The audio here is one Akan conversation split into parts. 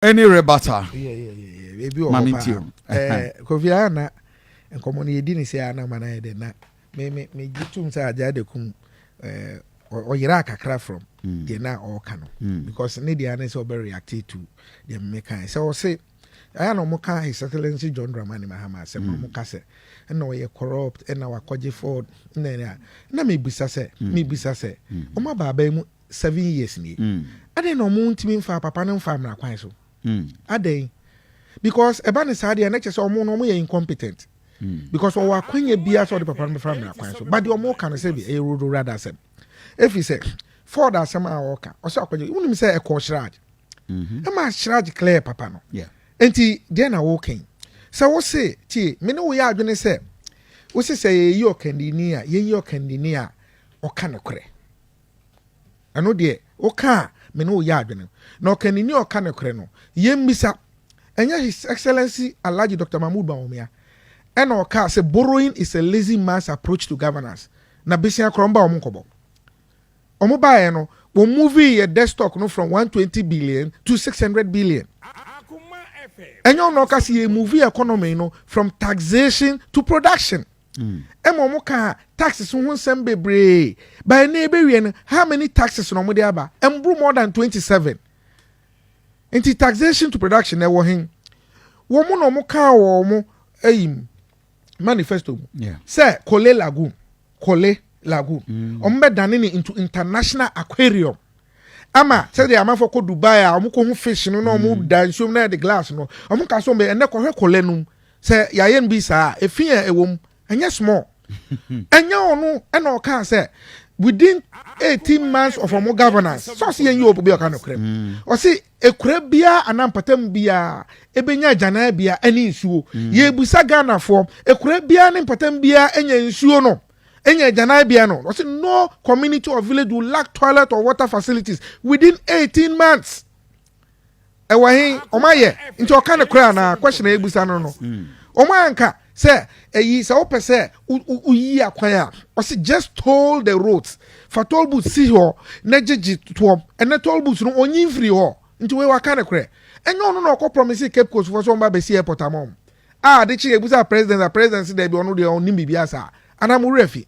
Any rebuttal? Ebi wɔ Maame hɔ tie paa. o. Kofi, ayɛ na nkɔmɔ no yɛdi ne sɛ ana ma no ayɛ dɛ na me gye tom sɛ Agya de kum ɔyera kakra from deɛ na ɔreka no, because ne deɛ ne sɛ ɔbɛ react to deɛ meka sɛ ɔse ɛyɛ na ɔmo ka His Excellency John Dramani Mahama asɛm na ɔmo ka sɛ ɛna ɔyɛ corrupt, ɛna wakɔgye Ford, ɛna ɛna na mebisa sɛ ɔmo aba aban mu 7 years nie, adɛn na ɔmo ntumi nfa papa no nfa mmara kwan so? Adɛn? Because ɛba ne saa deɛ, ne kyɛ sɛ ɔmo no ɔmo yɛ incompetent, because ɔwɔ akwanya biara sɛ ɔde papa no bɛfa mmara kwan so, but deɛ ɔmo ka no sɛ bi ɛyɛ rodo rada asɛm, efi sɛ Ford asɛm a ɔka ɔsɛ akɔgye, wonim sɛ ɛkɔ CHRAJ, ɛma CHRAJ clear papa no. Nti deɛ na wɔka yi sɛ wose tie me ne woyɛ adwene sɛ wose sɛ yɛyi ɔkandini a, yɛyi ɔkandini a ɔka nokorɛ. Ɛno deɛ woka a, me ne woyɛ adwene na ɔkandini a ɔka nokorɛ no, yɛmmisa, ɛnyɛ His Excellency Alhaji Dr Mahmood Bawumia ɛna ɔka sɛ borrowing is a lazy man's approach to governance? Na besia korɔ ɔmba ɔmo nkɔbɔ ɔmo baeɛ no, wɔn movie yɛ debt stock no from 120 billion to 600 billion. Ɛnyɛ ɔno ɔka sɛ yɛ move economy no from taxation to production? Ɛma ɔmo ka taxes ho nsɛm bebree by ne ebewie no, how many taxes na ɔmo de aba? Ɛmburu more than 27. Nti taxation to production ɛwɔ hen? Wɔn mo na ɔmo ka wɔ ɔmo ɛyi manifesto mu sɛ Korle Lagoon, Korle Lagoon, ɔmo bɛ dane ne into international aquarium ama sɛdeɛ amanfoɔ kɔ Dubai a ɔmo kɔ hu fish no na ɔmo da nsuom na yɛde glass no. Ɔmo ka so ɔmo ɛnɛ kɔhwɛ Korle no mu sɛ yɛayɛ no bi saa, efi yɛ ɛwɔ mu, ɛnyɛ small. Ɛnyɛ ɔno ɛna ɔka sɛ within 18 months of ɔmo governance sɔɔsi yɛn yi obi ɔka no korɛ, ɔsi ekura biara anaa mpatam biara ebenya agyanan bia ɛne nsuo? Yɛbusa Ghanafoɔ, ekura biara ne mpatam biara enya nsuo no, enya agyanan bia no? Ɔsi no community or village will lack toilet or water facilities within 18 months. Ɛwɔ he? Ɔmo ayɛ? Nti ɔka ne korɛ anaa? Question a ebusa no, ɔmo anka sɛ ɛyi sɛ wopɛ sɛ woyi akwan a, ɔsi just toll the roads, fa toll booth si hɔ na gyegye toɔ. Ɛnɛ toll booth no onyi mfiri hɔ. Nti wei waka ne korɛ? Ɛnyɛ ɔno na ɔkɔ promise Cape Coast fo sɛ ɔmo ba bɛsi airport ama ɔmo a, ade kyi ebusa president a, president si dɛbi, ɔno deɛ ɔnim biribi asa anaa mo werɛ fi?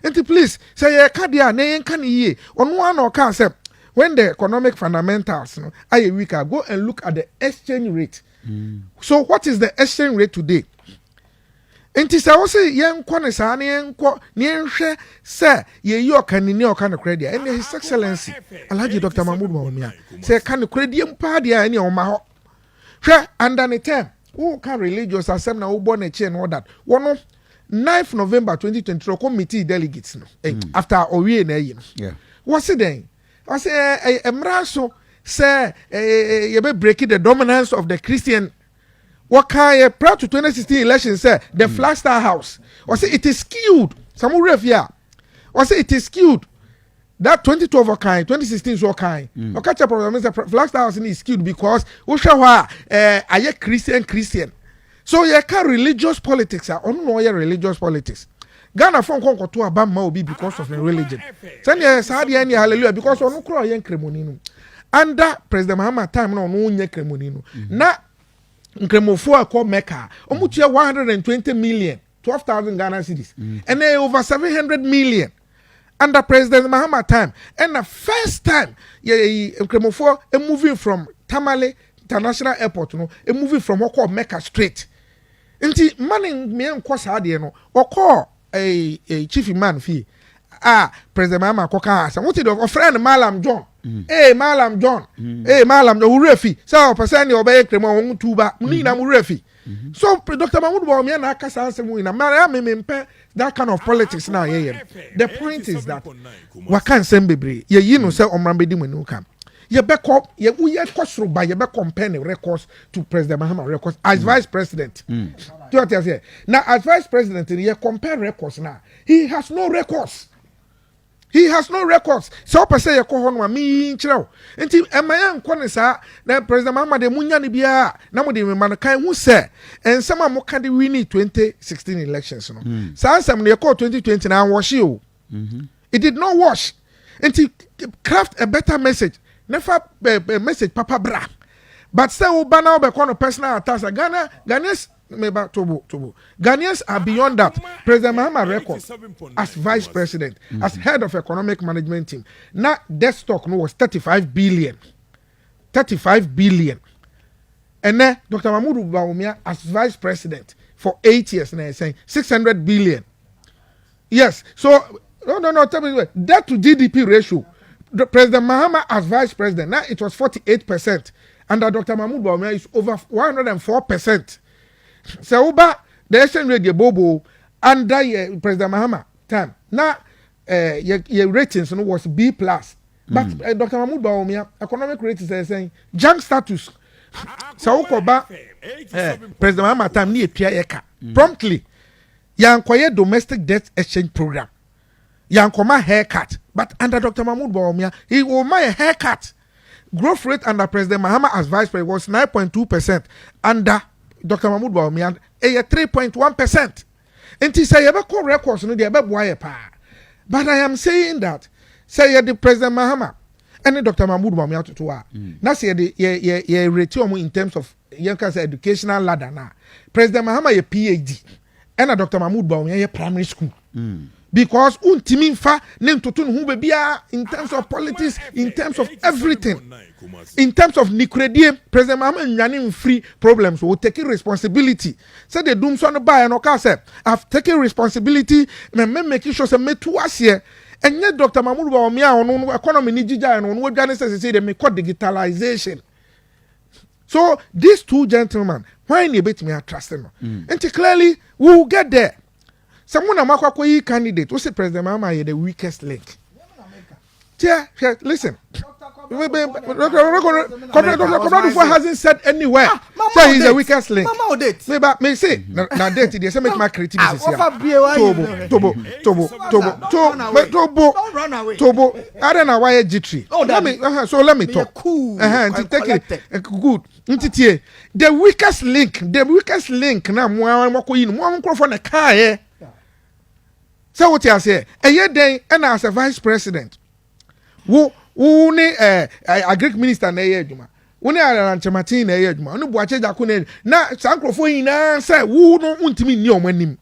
Nti please, sɛ yɛka deɛ a, na yɛnka ne yie. Ɔno ara na ɔka sɛ when the economic fundamentals no ayɛ weak, go and look at the exchange rate. So what is the exchange rate today? Nti sɛ wosi yɛnkɔ ne saa na yɛnkɔ na yɛnhwɛ sɛ yɛyi ɔkanini a ɔka nokorɛ deɛ, ɛnna His Excellency Alhaji Dr Mahmood Bawumia, sɛ ɛka nokorɛ deɛ mpa deɛ a, ɛne ɔma hɔ. Hwɛ, under ne term, woka religious asɛm na wobɔ n'akyi and all that, wɔno 9th November 2023 ɔkɔ meet delegates no after ɔwie na ayi no, wɔsi dɛn? Wɔsi ɛ ɛ mmara so sɛ ɛ yɛbɛ break the dominance of the Christian. Wɔka yɛ prior to 2016 election sɛ the Flagstaff House, wɔsi it is skewed. Samu wura fi a, wɔsi it is skewed. That 2012 ɔkan, 2016 so ɔkan, ɔka kyerɛ Professor sɛ Flagstaff House ni is skewed because wohwɛ hɔ a, ayɛ Christian Christian. So yɛka religious politics a, ɔno na ɔyɛ religious politics. Ghana fɔ nkɔ nkɔto aba mma obi because of ne religion sɛnea saa deɛ ne hallelujah, because ɔno kora ɔyɛ nkremoni no, under President Mahama time na ɔno nyɛ nkremoni no, na nkramofoɔ a ɛkɔ Mecca, ɔmo tua 120 million, 12,000 Ghana cedis, ɛnna over 700 million. Under President Mahama time, ɛna first time yɛ nkramofoɔ moving from Tamale International Airport no, moving from hɔ kɔ Mecca straight. Nti mma ne mmea nkɔ saa deɛ no, ɔkɔɔ chief imam fie a, President Mahama kɔka asɛm wote deɛ ɔfrɛ no Malam John, ee Malam John, ee Malam John, wura fi sɛ ɔpɛ sɛ nea ɔbɛyɛ kremo a wɔn tuba ne nyinaa mu wura fi. So Dr Mahmoud Bawumia na aka saa asɛm nyinaa mmaa mi mi mpɛ that kind of politics na yɛyɛ no. The point is that waka nsɛm bebree, yɛyi no sɛ ɔmran bɛdi mu anim kam, yɛbɛkɔ yɛ woyɛ kɔ soro ba, yɛbɛ compare ne records to President Mahama records as vice president. Tí o ti ase na as vice president yɛ compare records na he has no records, he has no records. Sɛ ɔpɛ sɛ yɛkɔ hɔ no a, meyi nkyerɛ wo. Nti ɛma yɛn nkɔ ne saa na President Mahama de mu nya ne biara na mo de mema no kan ho sɛ nsɛm a moka de win 2016 elections no, saa nsɛm no yɛkɔɔ 2020 na anwɔhye o, it did not wash. Nti craft a better message, nefa message papa bra. But sɛ woba na wobɛkɔ no personal attacks a, Ghana, Ghanaians, meba, tobo tobo, Ghanaians are beyond that. President Mahama record as vice president, as head of economic management team, na debt stock no was 35 billion, 35 billion. Ɛnɛ Dr Mahmoud Bawumia as vice president for 8 years na ɛsɛn 600 billion. Yes, so no, tell me, debt to GDP ratio, the President Mahama as vice president now, it was 48%. Under Dr Mahmoud Bawumia is over 104%. Sɛ woba the exchange rate yɛ bobo under yɛ President Mahama time na yɛ ratings no was B plus, but Dr Mahmoud Bawumia economic ratings ɛ sɛn? Junk status. Sɛ wokɔba President Mahama time ne yɛtua yɛ ka promptly, yankɔyɛ domestic debt exchange program, yankɔma haircut, but under Dr Mahmoud Bawumia he will ma a haircut. Growth rate under President Mahama as vice president was 9.2%. Under Dr Mahmoud Bawumia ɛyɛ 3.1%. Nti sɛ yɛbɛkɔ records no deɛ, ɛbɛboa yɛ paa. But I am saying that sɛ yɛde President Mahama ɛne Dr Mahmoud Bawumia toto a, na sɛ yɛde yɛ rate wɔn in terms of yɛn ka sɛ educational ladder, na President Mahama yɛ PhD ɛna Dr Mahmoud Bawumia yɛ primary school, because ntumi nfa ne ntoto ne ho baabiara in terms of politics, in terms of everything, in terms of nikuredie. President Mahama nwane nfiri problems o, take responsibility. Sɛdeɛ dumsɔ no baeɛ no, ɔka sɛ, "I have taken responsibility mɛ making sure sɛ mɛtu aseɛ." Ɛnyɛ Dr Mahmoud Bawumia a ɔno no economy ni gyigya no, ɔno wadwane sɛ sɛ de mekɔ digitalization. So these two gentlemen, why na ebetumi atrust no? Nti clearly we will get there. Sɛ mo na mo akɔ akɔyi candidate, o say President Mahama yɛ the weakest link. Tiɛ, hwɛ, listen, Dr Kobradufo hasn't said anywhere say he's the weakest link. Mama o date. Me ba me say na date deɛ sɛ make create bi sisi a. Tobo tobo tobo tobo to tobo Don't run away. Tobo ada na wayɛ jittery. Oh, let me so let me talk. Cool. Nti take it good. Nti tie, the weakest link, the weakest link na mo a mo kɔ yi no, mo a mo nkurɔfoɔ na kaa yɛ sɛ wote aseɛ. Ɛyɛ dɛn ɛna as a vice president wo ne agric minister na ɛyɛ adwuma, wo ne Alan Kyerematen na ɛyɛ adwuma, wo ne Boakye Agyarko na ɛyɛ, na saa nkurɔfoɔ nyinaa sɛ wo no ntumi nni ɔmo anim?